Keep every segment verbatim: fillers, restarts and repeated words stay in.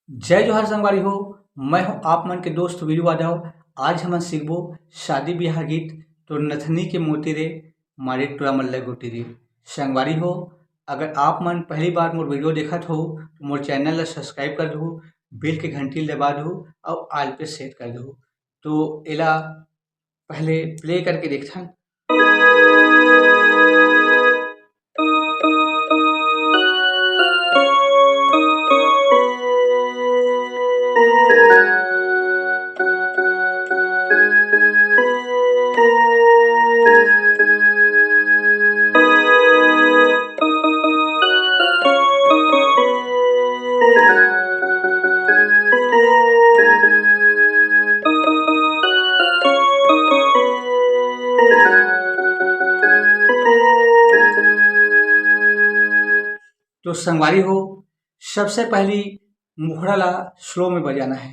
जय जोहार संगवारी हो, मैं हूं आप मन के दोस्त वीरू यादव। आज हमन सीखबो शादी ब्याह गीत, तो नथनी के मोती रे, मारे टुरा मन ल गोटी रे। संगवारी हो, अगर आप मन पहली बार मोर वीडियो देखत हो, तो मोर चैनल ल सब्सक्राइब कर दू, बेल के घंटी ल दबा दू, और ऑल पे सेट कर दू। तो एला पहले प्ले करके देखथन। तो संगवारी हो, सबसे पहली मुखड़ा ला स्लो में बजाना है।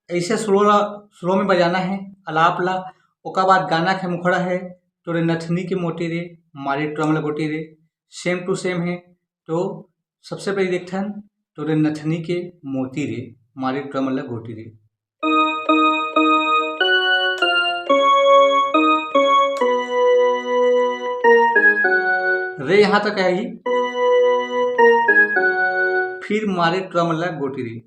ऐसे स्लो ला, स्लो में बजाना है अलाप ला। ओकर बाद गाना के मुखड़ा है, तोरे नथनी के मोती रे, मारे टुरा मन ल गोटी रे, सेम टू सेम है। तो सबसे पहले देखथन, तोरे नथनी के मोती रे, मारे टुरा मन ल गोटी रे। रे यहाँ तक है ही, फिर मारे टुरा मन ल गोटी रे।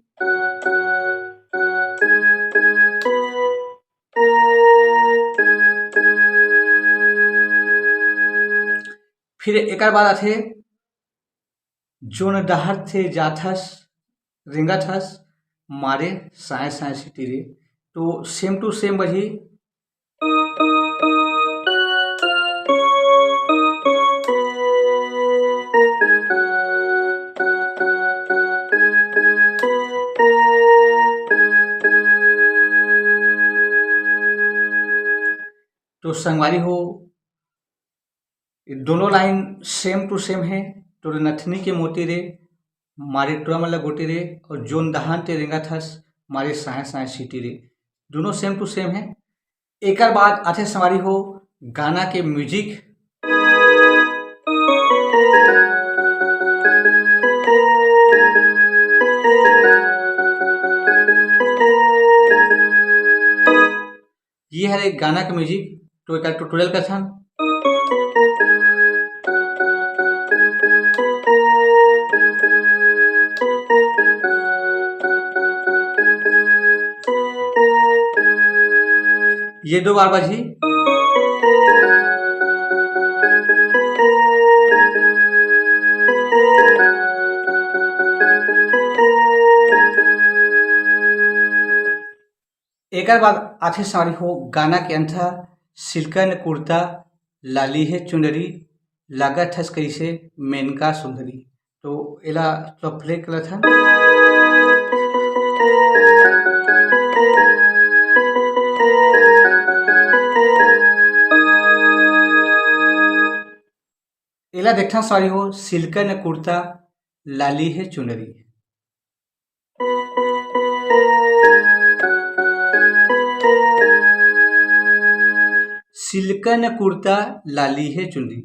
फिर एकर बाद आथे, जोन डहर ते जाथस, रेंगत हस, मारे साय साय सीटी रे। तो सेम टू सेम बजही। तो संगवारी हो, ये दोनों लाइन सेम टू सेम है। तोरे नथनी के मोती रे, मारे टुरा मन ल गोटी रे, और जोन डहर ते रेंगत हस, मारे साय साय सीटी रे। दोनों सेम टू सेम है। एकर बाद आथे संगवारी हो गाना के म्यूजिक। ये हरे गाना के म्यूजिक, तो एकर ट्यूटोरियल करथन। ये दो बार बजही। एकर बाद आथे संगवारी हो गाना के अंत ह, सिल्कन कुर्ता, लाली हे चुनरी, लागत हस कइसे मेनका सुंदरी। तो एला तो प्ले करत हन। एला देखथन संगवारी हो, सिल्कन कुर्ता, लाली हे चुनरी। सिल्कन कुर्ता, लाली हे चुनरी।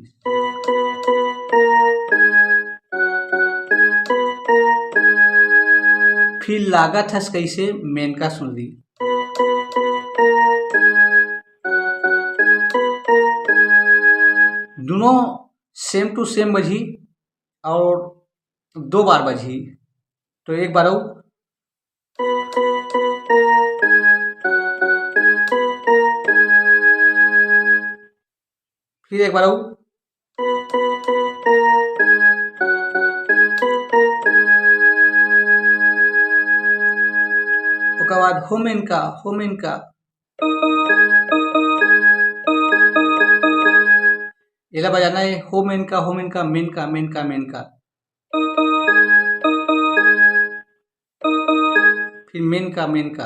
फिर लागत हस कइसे मेनका सुंदरी। दोनों सेम टू सेम बजही और दो बार बजही। तो एक बार अउ। फिर एक बार अउ। ओकर बाद हो मेनका, हो मेनका। एला बजाना है, हो मेनका, हो मेनका, मेनका, मेनका, मेनका। फिर मेनका, मेनका।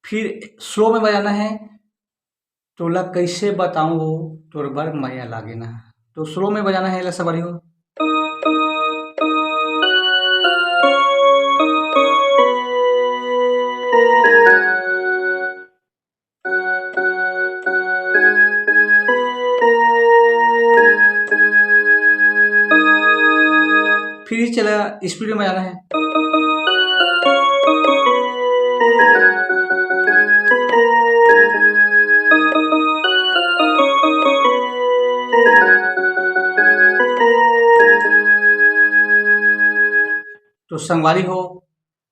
फिर स्लो में बजाना है, तोला कइसे बताऊं वो, तोर बर मया लागे ना। तो स्लो में बजाना है एला संगवारी हो। फिर चला स्पीड में बजाना है। तो संगवारी हो,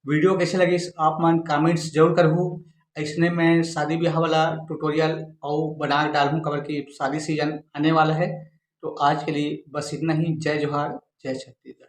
वीडियो कैसे लगिस आप मन कमेंट्स जरूर करहू। ऐसने मैं शादी ब्याह वाला ट्यूटोरियल अउ बना डालहूँ, काबर कि शादी सीजन आने वाला है। तो आज के लिए बस इतना ही। जय जोहार, जय छत्तीसगढ़।